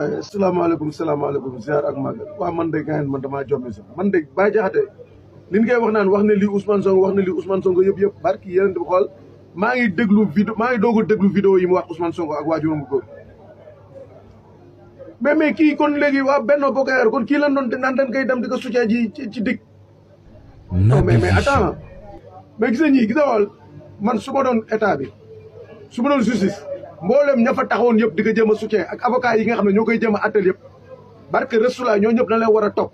salaamaaleykum ziar ak magal waaw man de gaañ man damaa jommi sax man de Bah Diakhaté li ñu koy wax naan wax ne lii Ousmane Sonko wax ne lii Ousmane Sonko yëpp barki yéen di xool maa ngi déglu vidéo maa ngi doog a déglu vidéo yi mu wax Ousmane Sonko ak waajuram bu góor mais kii kon léegi waa Benno Bokk Yaakaar kon kii lan doon naan dañ koy dem di ko soutien ji ci dig non mais attends mais gis nga ñii gis nga xool man su ma doon état bi su ma doon justice mboolem ña fa taxawoon yëpp di ko jëm a soutien ak avocat yi nga xam ne ñoo koy jëm a attel yëpp barke Rasulullah ñoo ñëpp na leen war a topp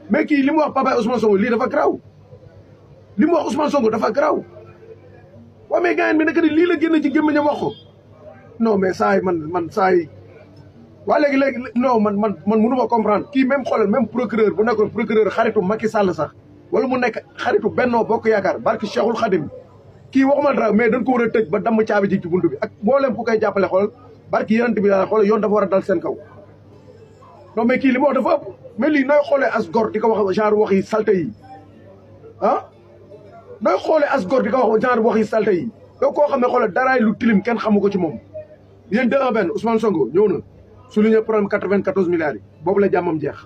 mais kii li mu wax papa Ousmane Sonko lii dafa garaaw li mu wax Ousmane Sonko dafa garaaw waaw mais gars bi nag lii la génn ci gémmiñam wax ko non mais saa yi man saa yi waa léegi non man mënu ma comprendre kii même xoolal même procureur bu nekkoon procureur xaritu Macky Sall sax wala mu nekk xaritu Benno Bokk Yaakaar barke Cheikhul Khadim kii waxuma dara mais dañ ko war a tëj ba damm caabi ji ci buntu bi ak mboolem ku koy jàppale xool barki yeneen bi daal xool yoon dafa war a dal seen kaw non mais kii li mu wax dafa ëpp mais lii nooy xoolee as gor di ko wax genre wax yi salte yi ah nooy xoolee as gor di ko wax genre wax yi salte yi yow koo xam ne xoolal daraay lu tilim kenn xamu ko ci moom yéen 2-1 Ousmane Sonko ñëw na souligné problème 94 milliards yi boobu la jàmmam jeex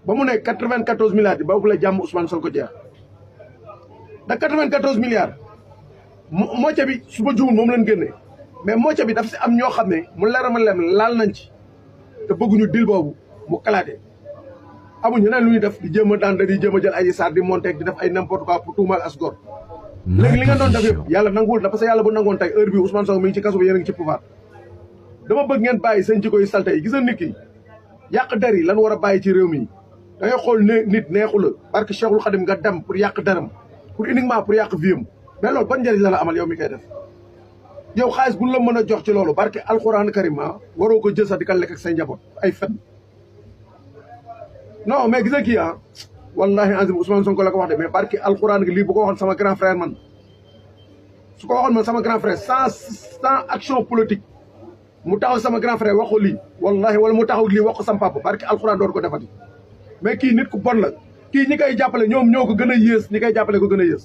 ba mu ne 94 milliards yi boobu la jàmm Ousmane Sonko jeex da 94 milliards moitié bi su ma juumul moom lañ génne mais moitié bi daf si am ñoo xam ne mu leer ma lem laal nañ ci te bëgguñu dil boobu mu kalaate amuñu neen lu ñuy def di jéem a daan di jéem a jël ay saar di monté di def ay n'importe quoi pour tuumal as gor léegi li nga doon def yëpp yàlla nanguwul na parce que yàlla bu nangoon tey heure bi Ousmane Sonko mi ngi ci kaso bi yéen a ngi ci pouvoir dama bëgg ngeen bàyyi seen jikko yi salte yi gis nga nit ki yàq der yi lan war a bàyyi ci réew mi da ngay xool nit neexu la parce que Cheikhul Khadim nga dem pour yàq deram pour uniquement pour yàq viam mais loolu ban njëriñ la la amal yow mi koy def yow xaalis bu la mën a jox ci loolu barke alxuraan karima waroo ko jël sax di ka lekk ak say njaboot ay fen non mais gis nga kii wallahi azim Ousmane Sonko la ko wax de mais barke alxuraan gi lii bu ko waxoon sama grand frère man su ko waxoon man sama grand frère sans action politique mu taxaw sama grand frère waxu lii wallahi wala mu taxaw lii wax ko sama papa barke alxuraan door ko defati mais kii nit ku bon la kii ñi koy jàppale ñoom ñoo ko gën a yées ñi koy jàppale ko gën a yées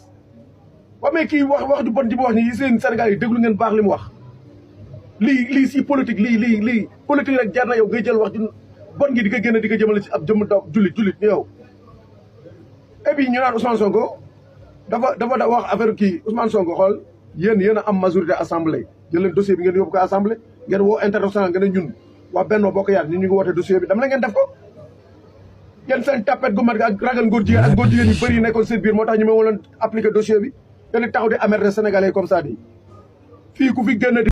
waaw mais kii wax ju bon ji mu wax ni seen Sénégal yi déglu ngeen baax li mu wax lii si politique lii politique rek jar na yow ngay jël wax ju bon gi di ko génne di ko jëmale ci ab jëmm daw jullit ni yow et puis ñu naan Ousmane Sonko dafa wax affaire kii Ousmane Sonko xool yéen a am majorité assemblée jël leen dossier bi ngeen yóbbu ko assemblée ngeen woo international ngeen ñun waa Benno Bokk Yaakaar ñu ngi woote dossier bi dama la ngeen def ko yéen seen tapet gu mat ak ragal ngóor jigéen ak ngóor jigéen yu bëri yi nekkoon seen biir moo tax ñu ma woon appliquer dossier bi ngeen taxaw di amerter sénégalais comme ça di fii ku fi génn di